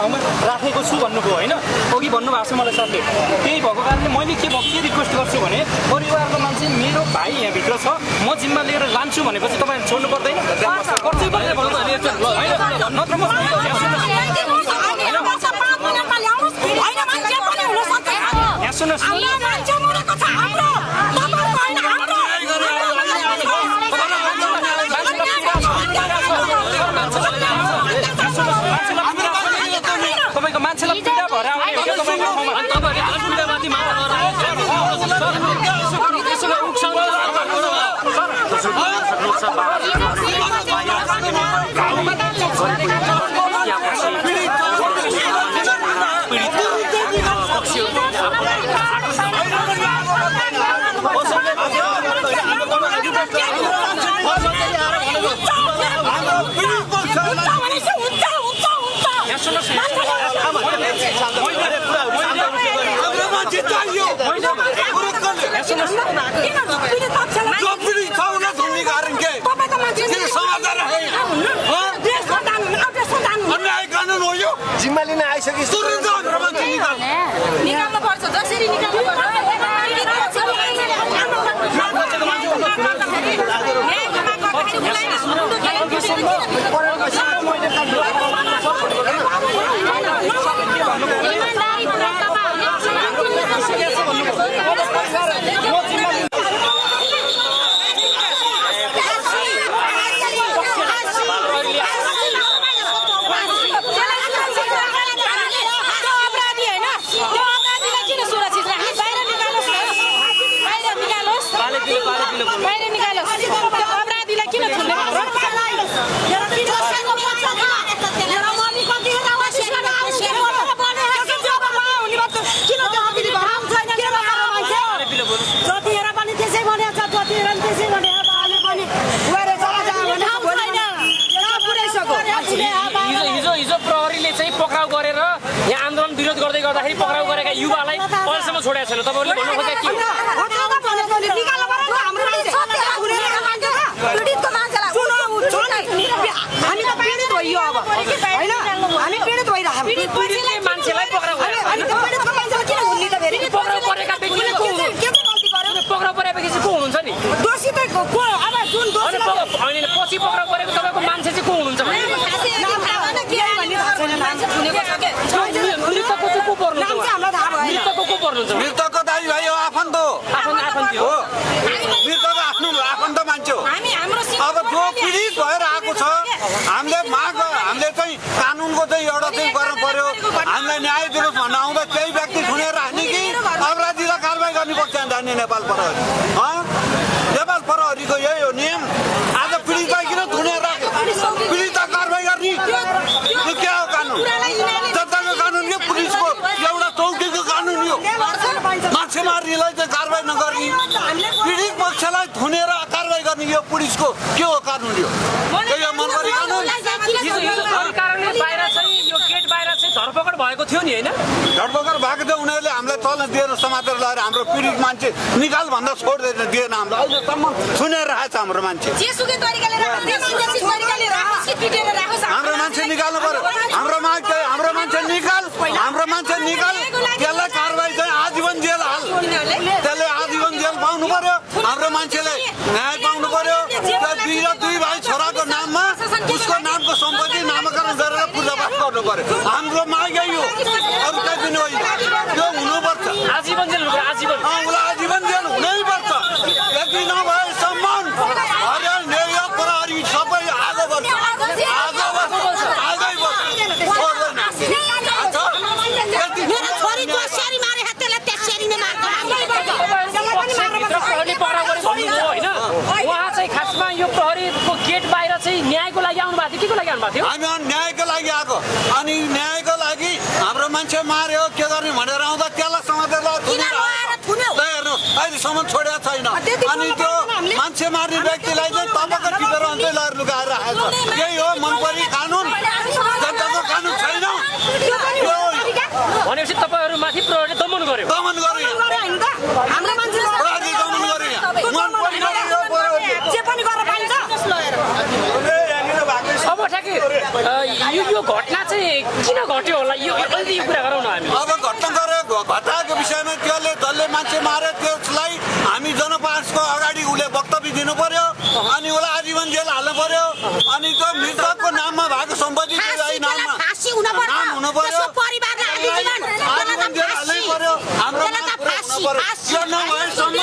ठाउँमा राखेको छु भन्नुभयो होइन अघि भन्नुभएको छ मलाई सरले त्यही भएको कारणले मैले के रिक्वेस्ट गर्छु भने परिवारको मान्छे मेरो भाइ यहाँभित्र छ म जिम्मा लिएर लान्छु भनेपछि तपाईँले छोड्नु पर्दैन पर्दै पर्दैन भन्नु नत्र म यहाँ सुन्नुहोस् तपाईँको मान्छेलाई पीडा भएर आउने हो तपाईँको ठाउँमा जिम्मा लिन आइसके निकाल्नु पर्छ जसरी निकाल्नु पक्राउ गरेर यहाँ आन्दोलन विरोध गर्दै गर्दाखेरि पक्राउ गरेका युवालाई अहिलेसम्म छोडेको छैन तपाईँहरूले भन्नु खोजेको के मान्छेलाई पक्राउ परेका पक्राउ परेपछि को हुनुहुन्छ नि पछि पक्राउ परेको तपाईँको मान्छे चाहिँ को हुनुहुन्छ मृतकको दाइ भाइ हो आफन्त हो मृतक आफन्त मान्छे हो अब जो पीडित भएर आएको छ हामीले चाहिँ कानुनको चाहिँ एउटा चाहिँ गर्नु पर्यो हामीलाई न्याय दिनुहोस् भन्न आउँदा त्यही व्यक्ति थुनेर हान्ने कि अपराधीलाई कारवाही गर्नुपर्छ जाने नेपाल प्रहरी नेपाल प्रहरीको यही हो नियम आज पीडितलाई किन थुनेर राख्यो पीडितलाई कारवाही गर्ने यो के हो कानुन जनताको कानुन के पुलिसको एउटा चौकीको कानुन यो मान्छे मार्नेलाई चाहिँ कारवाही नगर्ने पीडित पक्षलाई थुनेर कारवाही गर्ने यो पुलिसको के हो कानुन यो मनपरी कानुन धरपकड भएको थियो नि होइन धरपकड भएको थियो उनीहरूले हामीलाई चल्न दिएन समातेर लगाएर हाम्रो पीडित मान्छे निकाल भन्दा छोड्दैन दिएन हामीलाई अहिलेसम्म सुनेर राखेको छ हाम्रो मान्छे हाम्रो मान्छे निकाल्नु पर्यो हाम्रो मान्छे निकाल त्यसलाई कारवाही चाहिँ आजीवन जेल हाल त्यसले आजीवन जेल पाउनु पर्यो हाम्रो मान्छेले न्याय पाउनु पर्यो दुई भाइ छोराको नाममा उसको नामको सम्पत्ति नामाकरण गरेर पूजापाठ गर्नु पर्यो हाम्रो माग यही हो अरू केही पनि होइन त्यो हुनुपर्छ आजीवन जेल उसलाई आजीवन जेल हुनैपर्छ यति नभएसम्म प्रहरी सबै आगो बढ्छ खासमा यो प्रहरीको गेट बाहिर चाहिँ न्यायको लागि आउनु भएको थियो के को लागि आउनु भएको थियो हामी न्यायको लागि आएको अनि न्यायको लागि हाम्रो मान्छे मार्यो के गर्ने भनेर आउँदा त्यसलाई समातेर हेर्नु अहिलेसम्म छोडेको छैन अनि त्यो मान्छे मार्ने व्यक्तिलाई चाहिँ तपाईँको टिपेर अन्तै लगेर लुगाएर राखेको छ यही हो मनपरी कानुन जनताको कानुन छैन भनेपछि तपाईँहरूमाथि प्रहरीले दमन गर्यो अब ठ्याक्कै यो घटना चाहिँ किन घट्यो होला होला यो कुरा गरौँ न हामी। अब घटनाको विषयमा जसले मान्छे मारे त्यसलाई हामी जनपासको अगाडि उसले वक्तव्य दिनु पर्यो अनि उसलाई आजीवन जेल हाल्नु पर्यो अनि त्यो मृतकको नाममा भएको सम्पत्ति नाम हुनु पर्यो आजीवन जेल हाल्नै पर्यो हाम्रो यो नभएसम्म